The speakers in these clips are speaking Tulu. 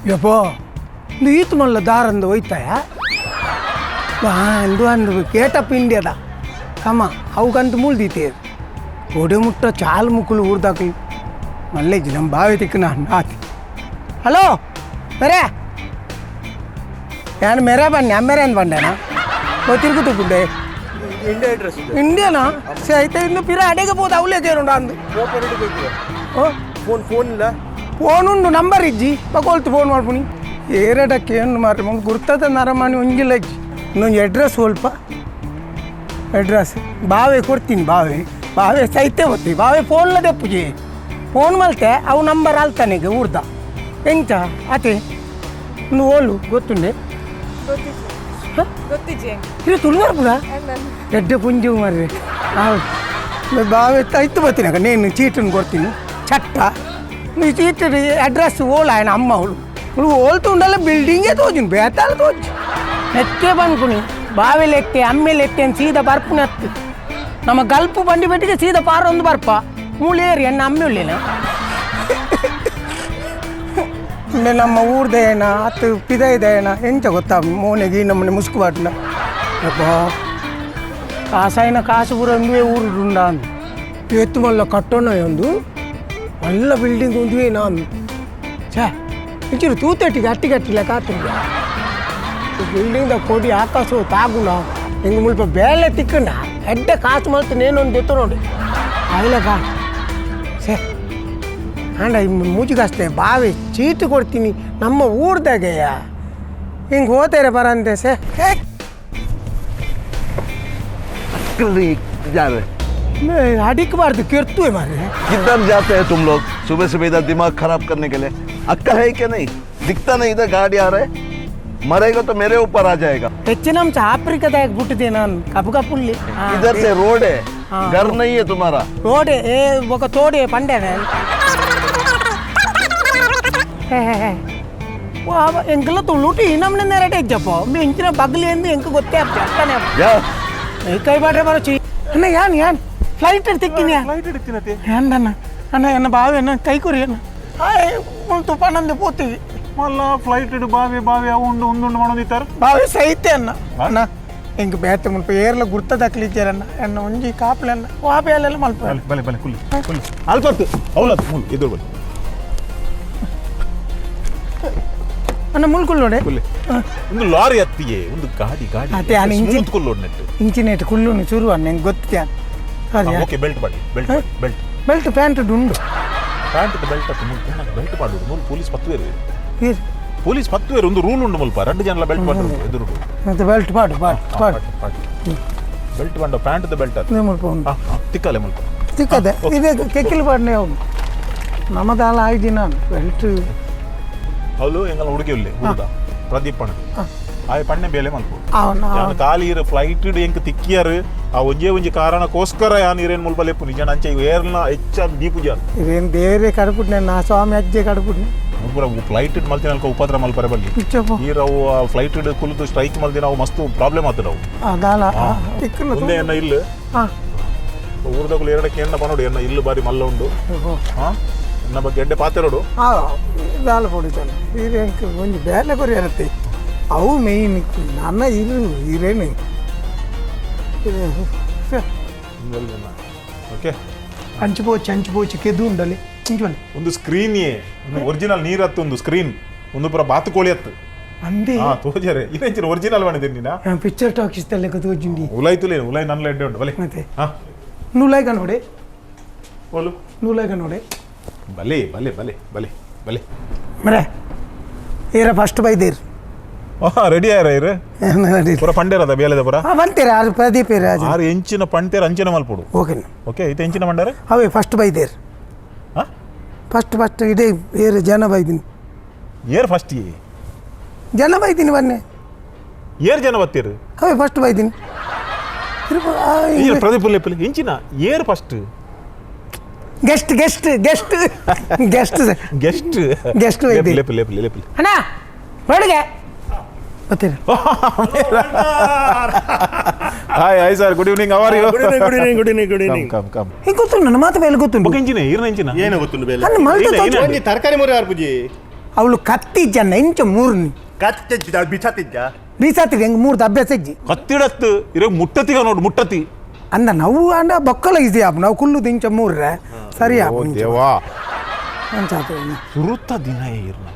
ಯಪ್ಪೋ ಇಂದು ಈತ್ ಮಲ್ಲ ದಾರಂದು ಹೋಯ್ತಾಯ ಅಂದು ಅಂದು ಗೇಟಪ್ ಇಂಡಿಯಾದ ಕಮ್ಮ ಅವುಕಂತ ಮೂಳ್ದೀತೆ ಒಡೆ ಮುಟ್ಟ ಚಾಲ್ ಮುಕ್ಕುಲು ಊರ್ದಾಕಿ ಮಲ್ಲೇಜಿ ನಮ್ಮ ಬಾವಿ ತಿಕ್ಕ ನಾನು ಆತಿ. ಹಲೋ ಮೇರೆ, ಯಾನು ಮೇರೆ ಬನ್ನಿ ಅಮ್ಮೇರೆ ಅಂದ್ ಬಂಡೆನಾ? ತಿರುಗುತ್ತುಂಡೆ. India address. ಇಂಡಿಯಾನಾ? ಸೇ ಐತೆ. ಇನ್ನು ಪಿರ ಅಡೆಗೆ ಬೋದು ಅವಲೇ ಕೇರುಂಡ ಅಂದು. ಓ. ಫೋನ್ ಫೋನ್ ಇಲ್ಲ. ಫೋನ್ ಉಂಡು, ನಂಬರ್ ಇಜ್ಜಿ. ಬಕೊಲ್ತು ಫೋನ್ ಮಾಡ್ಪುನಿ. ಏರಡಕ್ಕೆ ಏನು ಮಾರ್ರೆ, ಮುಂದೆ ಗುರ್ತದ ನರಮಾನಿ ಒಂಜಿಲ್ಲ ಇಜ್ಜಿ. ಇನ್ನೊಂದು ಅಡ್ರೆಸ್ ಸ್ವಲ್ಪ ಅಡ್ರೆಸ್ ಬಾವೆ ಕೊಡ್ತೀನಿ. ಬಾವೆ ಬಾವೆ ಸೈತೆ ಹೊತ್ತಿ ಬಾವೆ ಫೋನ್ಲ ದೆಪ್ಪುಜಿ. ಫೋನ್ ಮಲ್ತೆ ಅವು ನಂಬರ್ ಅಲ್ತಾನೆಗೆ ಊರ್ದ ಎಂಚ ಅತೆ ಇನ್ನು ಓಲು ಗೊತ್ತುಂಡೆ? ಗೊತ್ತಿಜ್ಜಿ. ಇದು ತುಳುವರ್ಪುದ ಎಡ್ಡೆ ಪುಂಜು ಮಾರ್ರೆ. ಹೌದು, ಬಾವೆ ಇತ್ತು ಬರ್ತೀನಿ. ನೇನು ಚೀಟನ್ನು ಕೊಡ್ತೀನಿ ಚಟ್ಟ. ನೀ ಚೀಟು ಅಡ್ರೆಸ್ ಓಲ್ ಆಯನ ಅಮ್ಮ ಅವಳು ಅವಳು ಓಲ್ತು ಉಂಡಲ್ಲ. ಬಿಲ್ಡಿಂಗೇ ತೋಜುನು, ಬೇತಾಲ ತೋಜು. ನೆತ್ತೆ ಬಂದ್ಕುನಿ ಬಾವೆಲೆತ್ತೆ ಅಮ್ಮೇಲೆತ್ತೆ ಅಂತ ಸೀದಾ ಬರ್ಪುನಿ ಹತ್ತು. ನಮ್ಮ ಗಲ್ಪು ಬಂಡಿ ಬೆಟ್ಟಿಗೆ ಸೀದಾ ಪಾರೊಂದು ಬರ್ಪ ಮೂಲೇರಿ ಎನ್ನ ಅಮ್ಮೆ ಉಳ್ಳೇನ. ನಮ್ಮ ಊರ್ದೇನ ಅತ್ತು ಪಿದೈದೇನ ಎಂಚ ಗೊತ್ತಾ? ಮೋನೆಗೆ ನಮ್ಮನೆ ಮುಸ್ಕು ಬಾಟ್ಲ. ಅಬ್ಬಾ, ಕಾಸಾಯಿನ ಕಾಸು ಪೂರ ಒಂದುವೇ ಊರುಡುಂಡ ಅಂದು. ಎತ್ತು ಮಲ್ಲ ಕಟ್ಟೋಣ ಒಂದು ಮಲ್ಲ ಬಿಲ್ಡಿಂಗ್ ಒಂದುವೇ ನಾನು. ಛೇ, ಒಂಚೂರು ತೂತಟ್ಟಿಗೆ ಅಟ್ಟಿ ಗಟ್ಟಿಲ್ಲ ಕಾತುಂಡ. ಬಿಲ್ಡಿಂಗ್ದ ಕೊಡಿ ಆಕಾಶ ತಾಗುಣ. ಹಿಂಗೆ ಮುಲ್ಪ ಬೇಲೆ ತಿಕ್ಕಂಡ ಎಡ್ಡೆ ಕಾಸು ಮಲ್ತು ನೇನೊಂದು ದೆತ್ತು ನೋಡಿ ಅಯ್ಲಕ. ಸೇ ಅಂಡ ಮೂಜಿಗಾಸ್ತೆ ಬಾವಿ ಚೀಟು ಕೊಡ್ತೀನಿ ನಮ್ಮ ಊರ್ದಾಗೆಯ. ಹಿಂಗೆ ಹೋತಾರೆ ಬರಂತೆ ಸೇ. जा रहे? ಅಡಿಕ್ಬಾರ್ದು, ಕೆರ್ತುವೆ ಮಾರ್ರೆ. किधर जाते हैं तुम लोग सुबह सुबह इधर दिमाग खराब करने के लिए? अक्कल है क्या नहीं? दिखता नहीं इधर गाड़ी आ रहा है? मरेगा तो मेरे ऊपर आ जाएगा. ಹೆಚ್ಚಿನ ಅಂಶ ಆಫ್ರಿಕಾದಾಗ ಬಿಟ್ಟಿದೆ ನಾನು ಕಪ್ಪು ಕಪ್ಪುಲ್ಲಿ. इधर से रोड है. हाँ। घर नहीं है तुम्हारा. ರೋಡ್ ಏ ఒక ತೋಡೆ ಪಂಡೆನೆ ಎಂಕಲ ತುಳುಟಿ ನಮ್ಮನೆ ನೆರಟೆ ಇಜ್ಜಪ್ಪ. ಎಂಚಿನ ಬಗ್ಲಿ ಎಂದು ಎಂಕ ಗೊತ್ತೇ ಆಗ್ತದೆ ಅರ್ಥನೇ. जा. ಕೈ ಬಾಟ್ರೆ ಬರೋಚಿ ಅಣ್ಣ. ಯಾನ್ ಯಾನ್ ಫ್ಲೈಟ್ ತಿಕ್ಕಿನಿ. ಫ್ಲೈಟ್ ಇಡ್ತೀನತೆ. ಅಣ್ಣ ಅಣ್ಣ, ಎನ್ನ ಬಾವೆ ಅಣ್ಣ, ಕೈ ಕೊರಿ ಅಣ್ಣ. ಮುಲ್ತು ಪನ್ನೊಂದು ಪೋತೀವಿ. ಮಲ್ಲ ಫ್ಲೈಟ್ ಇಡು ಬಾವಿ ಬಾವಿ ಅವು ಉಂಡು ಉಂಡು ಮಾಡೋದಿತ್ತಾರೆ. ಬಾವೆ ಸೈತೆ ಅಣ್ಣ. ಅಣ್ಣ, ಎಂಕ್ ಬೇತೆ ಮುಲ್ಪ ಏರ್ಲ ಗುರ್ತ ದಕ್ಲಿచ్చాರಣ್ಣ. ಎನ್ನ ಒಂಜಿ ಕಾಪ್ಲೆ ಅಣ್ಣ, ವಾಪೆಲ್ಲ ಮಲ್ಪ. ಬಲೆ ಬಲೆ ಬಲೆ, ಕುಲ್ಲಿ ಕುಲ್ಲಿ ಅಲ್ಪತ್ತು ಅವಲತ್ತು ಮುಲ್ ಎದುರು ಬಲೆ. ಅಣ್ಣ, ಮುಲ್ಕುಲ್ಲೋಡೆ. ಕುಲ್ಲಿ. ಒಂದು ಲಾರಿ ಹತ್ತಿಗೆ ಒಂದು ಗಾಡಿ ಗಾಡಿ. ಅತ್ತೆ, ಆನೆ ಇಂಜಿನ್. ಸ್ಮೂತ್ ಕುಲ್ಲೋಡ್ ನೆಟ್ಟು. ಇಂಚಿನೇಟ್ ಕುಲ್ಲುನು ಚುರು ಅಣ್ಣ, ಎಂಕ್ ಗೊತ್ತಿದೆ. ಸರಿ. ಓಕೆ, ಬೆಲ್ಟ್ ಬಾಡಿ, ಬೆಲ್ಟ್, ಬೆಲ್ಟ್. ಬೆಲ್ಟ್ ಪ್ಯಾಂಟ್ ಉಂಡು. ಪ್ಯಾಂಟ್ ಬೆಲ್ಟ್ ಹತ್ತು ಮುಲ್ ಬೆಲ್ಟ್ ಪಾಡು ಮುಲ್. ಪೊಲೀಸ್ ಪತ್ತುವೇರು. ಏರ್. ಪೊಲೀಸ್ ಪತ್ತುವೇರು. ಒಂದು ರೂಲ್ ಉಂಡು ಮುಲ್ಪ, ಎರಡು ಜನಲ ಬೆಲ್ಟ್ ಪಾಡು ಎದುರು. ಮತ್ತೆ ಬೆಲ್ಟ್ ಪಾಡು ಪಾಡು ಪಾಡು. ಬೆಲ್ಟ್ ಬಂಡ ಪ್ಯಾಂಟ್ ಬೆಲ್ಟ್ ಅದು. ಇದು ಮುಲ್ಪ ಉಂಡು. ತಿಕ್ಕಲೆ ಮುಲ್ಪ. ತಿಕ್ಕದೆ ಇದೇ ಕೆಕ್ಕಿಲ್ ಪಾಡನೆ ಅವನು ನಮ್ಮದಾಲ ಆಯ್ದಿ ನಾನು ಬೆಲ್ಟ್. ಅವಳು ಎಂಗಲ ಹುಡುಗಿ ಉಲ್ಲೆ ಹುಡುಗ ಪ್ರದೀಪ್ ಅಣ್ಣ ಆಯ್ ಪಣ್ಣೆ ಬೇಲೆ ಮಲ್ಪು. ಅವನು. ಯಾನ್ ಖಾಲಿ ಇರು ಫ್ಲೈಟ್ ಎಂಕ್ ತಿಕ್ಕಿಯಾರು. ಆ ಒಂಜೇ ಒಂಜಿ ಕಾರಣಕ್ಕೋಸ್ಕರ ಯಾನ್ ಇರೇನ್ ಮುಲ್ಪ ಲೆಪ್ಪು ನಿಜ ಅಂಚೆ ಏರ್ನ ಹೆಚ್ಚಾದ ದೀಪು ಜಾನ್. ಇದೇನು ಬೇರೆ ಕಡಪುಟ್ನೆ ನಾ ಸ್ವಾಮಿ ಅಜ್ಜೆ ಕಡಪುಟ್ನೆ. ಪೂರ ಫ್ಲೈಟ್ ಮಲ್ತಿನಲ್ಕ ಉಪದ್ರ ಮಲ್ಪರೆ ಬಲ್ಲಿ. ಇಚ್ಚಪ್ಪ. ಈ ರವು ಫ್ಲೈಟ್ ಕುಲಿತು ಸ್ಟ್ರೈಕ್ ಮಲ್ದಿನ ಅವು ಮಸ್ತ್ ಪ್ರಾಬ್ಲಮ್ ಆತದ ಅವು. ಅದಾಲ ತಿಕ್ಕನ. ಮುಂದೆ ಎನ್ನ ಇಲ್ಲ. ಹಾಂ. ಊರ್ದಗುಲು ಎರಡಕ್ಕೆ ಎನ್ನ ಪನೋಡು ಎನ್ನ ಇಲ್ಲು ಬಾರಿ ಮಲ್ಲ ಉಂಡು. ಹಾ, ಎನ್ನ ಬಗ್ಗೆ ಎಡ್ಡೆ ಪಾತೆರೋಡು. ದಾಲ ಪೊಡಿತಾನೆ ಈರೆಂಕ್ ಒಂಜಿ ಬೇಲೆ ಕೊರಿಯರತ್ತೆ. ಅವು ಮೇಯ್ನ್ ನನ್ನ ಇರು ಇರೇನು. ಓಕೆ. ಅಂಚು ಪೋಚಿ ಅಂಚು ಪೋಚಿ ಕೆದ್ದು ಉಂಡಲ್ಲಿ ಇಂಚು. ಒಂದು ಸ್ಕ್ರೀನ್ ಒಂದು ಒರಿಜಿನಲ್ ನೀರ್ ಹತ್ತು ಒಂದು ಸ್ಕ್ರೀನ್ ಒಂದು ಪೂರ ಬಾತುಕೋಳಿ ಹತ್ತು. ಅಂದೇ. ಹಾ, ತೋಜರೆ ಇದೇಂಚಿನ ಒರಿಜಿನಲ್ ಮಾಡಿದ್ದೀನಿ ನೀನಾ? Picture talkies ತಲೆಕ ತೋಜುಂಡಿ. ಉಲೈತುಲೇ ಉಲೈ ನನ್ನ ಎಡ್ಡೆ ಉಂಟು ಬಲೆ. ಮತ್ತೆ? ಹಾ. ನೂಲೈಕ ನೋಡಿ. ಓಲು. ನೂಲೈಕ ನೋಡಿ. ಬಲೆ ಬಲೆ ಬಲೆ ಬಲೆ ಬಲೆ. ಮರೆ ಏರ ಫಸ್ಟ್ ಬೈದೇರು. ರೆಡಿ ಆಯ್ರ ಇರು. ಪೂರ ಪಂಡೇರದ ಬೇಲೆದ ಪೂರ. ಹಾಂ, ಬಂತೀರ ಆರು ಪ್ರದೀಪ್ ರಾಜ. ಆರು ಎಂಚಿನ ಪಂಟೇರ್ ಅಂಚಿನ ಮಲ್ಪುಡು. ಓಕೆ. ಓಕೆ, ಇದು ಎಂಚಿನ ಮಂಡಾರೆ. ಅವೇ ಫಸ್ಟ್ ಬೈದೇರು. ಹಾ. ಫಸ್ಟ್ ಫಸ್ಟ್ ಇದೇ ಏರು ಜನ ಬೈದಿನಿ. ಏರ್ ಫಸ್ಟ್? ಜನ ಬೈದಿನಿ ಬನ್ನಿ. ಏರ್ ಜನ ಬತ್ತೀರು? ಅವೇ ಫಸ್ಟ್ ಬೈದಿನಿ. ಈ ಪ್ರದೀಪ್ ಲೆಪ್ಪಲಿ ಇಂಚಿನ ಏರ್ first? Guest guest guest guest. Guest. Guest ಬೈದಿ. ಲೆಪ್ಪು ಲೆಪ್ಪು ಲೆಪ್ಪು. ಅಣ್ಣ ಬಡಿಗೆ ಬರ್ತೀರ. Hi hi sir, good evening, our you? Good evening, good evening, good evening, good evening. Come come. ಹಿಂಗೆ ಗೊತ್ತುಂಟು, ನನ್ನ ಮಾತು ಮೇಲೆ ಗೊತ್ತುಂಟು. ಬೊಕ ಇಂಚಿನ ಈರ್ನ ಇಂಚಿನ. ಏನು ಗೊತ್ತುಂಡು ಬೇಲೆ? ಅಣ್ಣ ಮಲ್ತ. ಇಲ್ಲ, ಇಲ್ಲ. ಒಂಜಿ ತರಕಾರಿ ಮೊರೆ ಆರ್ಪುಜಿ. ಅವಳು ಕತ್ತಿ ಜನ ಎಂಚ ಮೂರ್ನಿ. ಕತ್ತೆಜ್ಜಿ ಬಿಸಾತಿದ್ದ. ಬೀಸಾತಿದೆ ಹೆಂಗ್ ಮೂರ್ದು ಅಭ್ಯಾಸ ಇಜ್ಜಿ. ಕತ್ತಿಡತ್ತು ಇರೋ ಮುಟ್ಟತಿಗ ನೋಡು ಮುಟ್ಟತಿ. ಅಂದ ನಾವು ಅಂಡ ಬೊಕ್ಕಲ ಈಸಿ ಆಪ್ ನಾವು ಕುಲ್ಲುದು ಇಂಚ ಮೂರ್ರೆ ಸರಿ ಓ ಆಪ್. ದೇವಾ. ಅಂಚಾತು. ಸುರುತ್ತ ದಿನ ಇರ್ನ,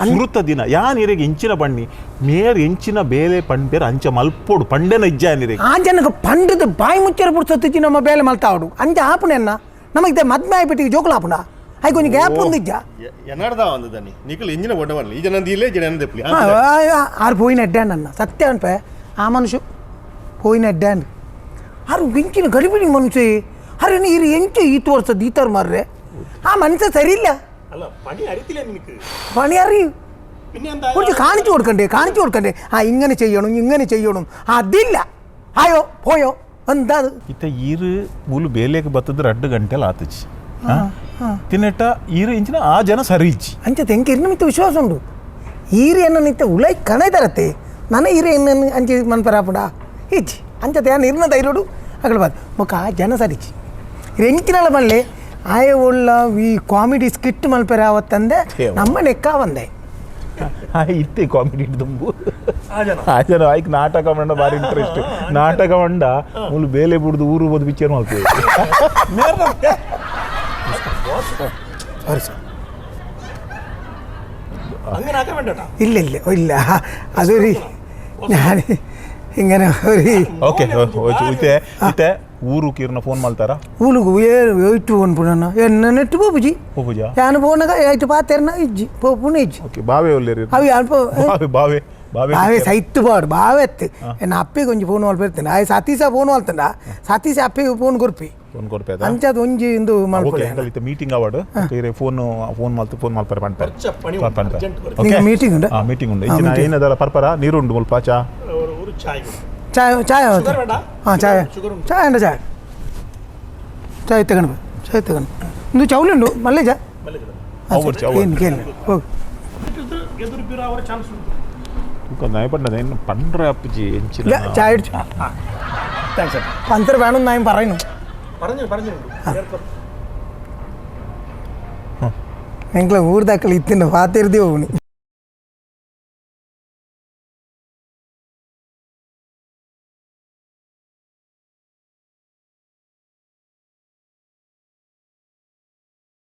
ಸುರುತ್ತ ದಿನ ಯಾನ್ ಇರೆಗ್ ಎಂಚಿನ ಬಣ್ಣಿ ಮೇರ್ ಎಂಚಿನ ಬೇಲೆ ಪಂಪೇರ್ ಅಂಚ ಮಲ್ಪೋಡು ಪಂಡೆನ ಇಜ್ಜ ಇರೆಗ್. ಆ ಜನಕ್ಕೆ ಪಂಡದ ಬಾಯಿ ಮುಚ್ಚರ ಪುಡ್ಸತ್ತಿಜ್ಜಿ, ನಮ್ಮ ಬೇಲೆ ಮಲ್ತಾವಡು ಅಂಚ ಆಪುನೆನ್ನ ನಮಗೆ ಮದ್ಮೆ ಆಯ್ಬಿಟ್ಟಿಗೆ ಜೋಕುಲ ಆಪುಣ I ಕೊಂಚ ಗ್ಯಾಪ್ ಒಂದಿಜ್ಜ. ಎನ್ನಾಡ್ದ ಒಂದು ದನಿ ನಿಕಲ್ ಇಂಜಿನ ಒಡ್ಡ ಮಾಡಲಿ ಈ ಜನ ಇಲ್ಲೇ ಜನ ದೆಪ್ಲಿ. ಆರು ಪೋಯಿನ ಎಡ್ಡಾಂಡ್ ಅನ್ನ ಸತ್ಯ ಅನ್ಪೆ, ಆ ಮನುಷ್ಯ ಪೋಯಿನ ಎಡ್ಡಾಂಡ್. ಆರು ಎಂಚಿನ ಗಡಿಬಿಡಿ ಮನುಷ್ಯ. ಅರೆ ನೀರು ಎಂಚು ಈತು ವರ್ಷದ ಈತರ್ ಮಾರ್ರೆ, ಆ ಮನುಷ್ಯ ಸರಿ ಇಲ್ಲ. അല്ല, പണി അറിയത്തില്ല നിനക്ക്. പണി അറിയൂ. പിന്നെ എന്താ? കുറച്ച് കാണിച്ചു കൊടുക്കണ്ടേ, കാണിച്ചു കൊടുക്കണ്ടേ? ആ ഇങ്ങനെ ചെയ്യണം, ഇങ്ങനെ ചെയ്യണം, അതില്ല. ആയോ പോയോ, എന്താ അത്? ಇತ್ತ ಈರು ಮೂಲು ಬೇಲೆಗೆ ಬತ್ತದ 2 ಗಂಟೆಲ್ ಆತಚಿ ತಿನ್ನಟ ಈರು ಇಂಚಿನ ಆ ಜನ ಸರಿ ಇಜ್ಜಿ. ಅಂಚೆ ತೆಂಕ ಇರ್ನ ಮಿತ್ತ ವಿಶ್ವಾಸ ಉಂಡು. ಈರು ಎನ್ನ ನಿತ್ತ ಉಳೈ ಕಣೆ ತರತ್ತೆ ನನ ಈರು ಎನ್ನ ಅಂಚೆ ಮನ್ಪರಾಪುಡ ಇಜ್ಜಿ. ಅಂಚತೆ ಯಾನ್ ಇರ್ನ ಧೈರ್ಯಡು ಅಗಲ ಬಾದ್ ಬೊಕ್ಕ ಆ ಜನ ಸರಿಚಿ ಎಂಚಿನಲ ಬಲ್ಲೆ ಆಯ ಉಳ್ಳ ಈ ಕಾಮಿಡಿ ಸ್ಕಿಟ್ ಮಲ್ಪೆರ ಆವತ್ತಂದೆ. ದೇವ. ನಮ್ಮ ನೆಕ್ಕ ಬಂದೆ. ಇತ್ತೆ ಕಾಮಿಡಿ ದುಂಬು. ಆ ಜನ. ಆ ಜನ ಆಯ್ಕೆ ನಾಟಕ ಮಂಡ ಬಾರಿ ಇಂಟ್ರೆಸ್ಟ್. ನಾಟಕ ಮಂಡ ಮೂಲು ಬೇಲೆ ಬುಡ್ದು ಊರು ಬೋದು ಪಿಕ್ಚರ್ ಮಾಡ್ತೀವಿ. Sorry sir. അങ്ങനെ ആക്കാൻ വേണ്ടട്ടാ. ഇല്ല ഇല്ല ഇല്ല, അതൊരു ഞാൻ ഇങ്ങനെ ഒരു ಓಕೆ, ಇತ್ತೆ ಇತ್ತೆ ಊರು ಕೀರ್ನ ಫೋನ್ ಮಾಡ್ತಾರ? ಊಲುಗು ಏಟು ಅನ್ಪುಣ ಎನ್ನ ನೆಟ್ಟು ಪೋಪುಜಿ. ಪೋಪುಜಾ? ಯಾನು ಪೋನಗ ಏಟು ಪಾತೆರ್ನ ಇಜ್ಜಿ, ಪೋಪುನ ಇಜ್ಜಿ. ಓಕೆ, ಬಾವೆ ಒಲ್ಲೇರಿ? ಅವು ಯಾನ್ ಪೋ ಬಾವೆ ಬಾವೆ ಬಾವೆ. ಬಾವೆ ಸೈತ್ತು ಪಾಡು ಬಾವೆ ಎತ್ತು ಎನ್ನ ಅಪ್ಪಿ ಕೊಂಚ ಫೋನ್ ಮಲ್ಪಿರ್ತೇನೆ. ಆಯ್ ಸತೀಶ ಫೋನ್ ಮಲ್ತಂಡ, ಸತೀಶ ಅಪ್ಪಿಗೆ ಫೋನ್ ಕೊರ್ಪಿ. ಫೋನ್ ಕೊಡ್ಪೇದ? ಅಂಚದ ಒಂಜಿ ಇಂದು ಓಕೆ. ಮಲ್ಪುಲೆ. ಎಂಕಲ್ ಮೀಟಿಂಗ್ ಅವಾರ್ಡ್ ಇರೆ ಫೋನ್ ಫೋನ್ ಮಲ್ತು ಫೋನ್ ಮಲ್ಪರೆ ಪನ್ಪರೆ. കുറച്ച് പണി ഉണ്ട്, അർജന്റ് കുറച്ച്. ನಿಂಗೆ meeting ಉಂಟಾ? ಆ ಮೀಟಿಂಗ್ ಉಂಡು. ಆ, ಇಂಚಿನ meeting. ಏನದಲ್ಲ ಪರ್ಪರ ನೀರುಂಡು ಮುಲ್ಪ ಚಾ. ഒരു ചായ കൂടി. ചായ ചായ. ഷുഗർ വേണ്ട? ആ ചായ. ഷുഗർ ഉണ്ട്. ചായ ഉണ്ട്, ചായ ചായ എത്തക്കണം, ചായ എത്തക്കണം. ಇಂದು ಚೌಲಿ ಉಂಡು ಮಲ್ಲೆ ಚಾ. മല്ലിക. ಅವು ಚೌ. ಏನು ಕೇಳಿ ಹೋಗಿ. ഇത് എതൊരു പിറാവറ ചാൻസ് ഉണ്ട്. ತೂಕ ನಾಯಿ ಪಂಡ ಏನು ಪಂಡ್ರೆ ಅಪ್ಪುಜಿ ಎಂಚಿನ. ഇല്ല, ചായ അടിച്ചു. Thanks. പന്തർ വേണമെന്ന് ഞാൻ പറയുന്നു. പറഞ്ഞു പറഞ്ഞിട്ടുണ്ട്. ಎಂಕ್ಲ ಊರ್ದಾಕಲಿ ಇತ್ತಿನ ಪಾತಿರ್ದಿ ಹೋಗಿ.